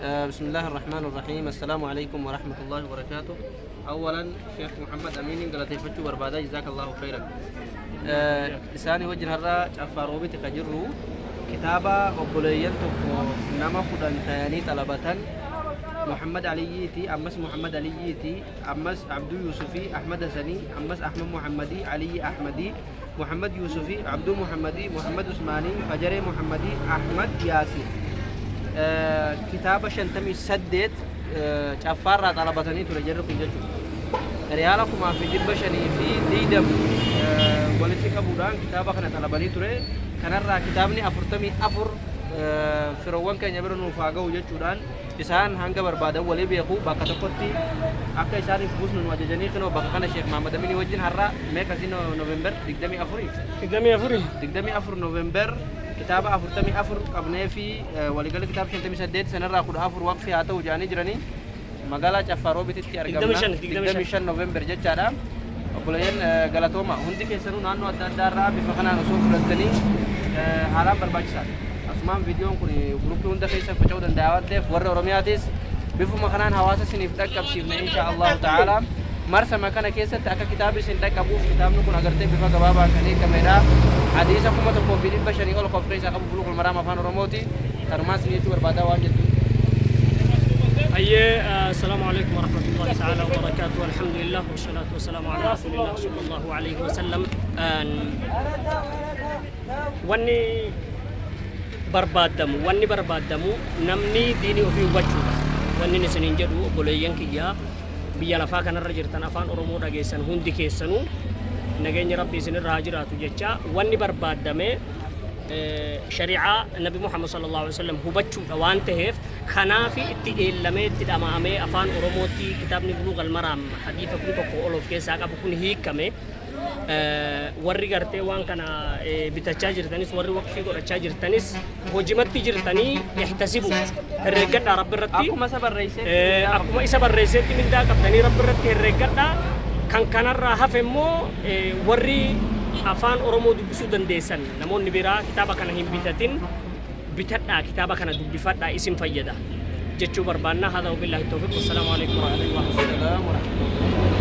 بسم الله الرحمن الرحيم. السلام عليكم ورحمة الله وبركاته. أولا شيخ محمد أمين galateeffachuu barbaada. جزاك الله خيرا. Isaanii wajjin har'a Caffaa Roobitti ka jirru kitaaba obboleeyyan tokko nama 10 tayanii xalabatan, Muhammad Aliyyiiti, ammas Muhammad Aliyyiiti, ammas Abduu Yusufii, Ahmad Hasanii, ammas Ahmad Muhammadii, Aliyyi Ahmadii, Muhammad Yusufii, Abduu Muhammadii, Muhammad Usmaanii, Fajaree Muhammadii, Ahmad Yaasiin, kitaaba 58 Caffaarraa xalabatanii ture jarri kun jechuudha. Riyaala 5,520 walitti qabuudhaan kitaaba kana xalabanii ture. Kanarraa kitaabni 44 firoowwan keenya bira nuuf haa ga'u jechuudhaan isaan hanga barbaadan walii beeku bakka tokkotti akka isaaniif buusnu nu ajajanii, kinoo bakka kana Sheekh Mahamad Aminii wajjin har'a meeqa si November 24? 24. 24 November kitaaba 44 qabnee fi waliigala kitaaba 58 sanarraa 14 waqfii haa ta'u jedhanii jiranii magaalaa Caffaa Roobititti argamna. 25, 25. 25 November jechaadha. Obboleeyyan, galatooma hundi keessanuu. Naannoo adda addaa irraa bifa kanaan osoo fudhattanii haalaan barbaachisaadha. Asumaan viidiyoon kun guruppii hunda keessa faca'uu danda'a waan ta'eef, warra Oromiyaatis bifuma kanaan hawaasa isiniif dhaqqabsiifne insha Allahu ta'ala. Marsama kana keessatti akka kitaabni isin dhaqqabuuf kitaabni kun agartee bifa gabaabaan kan hiikamedha. Hadiisa 1500 ol of keessaa qabu, Buluuqul Maraam Afaan Oromooti. Kanumaan isin jechuu barbaadaa waan jettu. Ayyee, السلام عليكم ورحمة الله تعالى وبركاته. الحمد لله والصلاة والسلام على رسول الله صلى الله عليه وسلم. Wanni barbaadamu namni diinii ofii hubachuudha. Wanni isiniin jedhu, obboleeyyan kiyyaa biyya lafaa kanarra jirtan, afaan Oromoo dhageessan hundi keessanuu, nageenya Rabbi isinirra haa jiraatu jecha, wanni barbaadame shari'aa Nabi Muhammad صلى الله عليه وسلم hubachuudha waan ta'eef, kanaafi itti eellamee, itti dhama'amee afaan Oromootti kitaabni Buluuq Almaraam hadiisa 1000 ol of keessaa qabu kun hiikame. Warri gartee waan kana bitachaa jirtanis, warri waqfii godhachaa jirtanis, hojimatti jirtanii احتسبوا, herreeggadhaa Rabbi irratti. Akkuma isa barreesseetti. Akkuma isa barreesseetti mindaa qabdanii Rabbi irratti herreeggadhaa. Kan kanarraa hafe immoo, warri afaan Oromoo dubbisuu dandeessan, namoonni biraa kitaaba kana hin bitatin, bitadhaa, kitaaba kana dubbifadhaa, isin fayyada jechuu barbaanna. هذا وبالله التوفيق والسلام عليكم ورحمة الله. السلام ورحمة الله.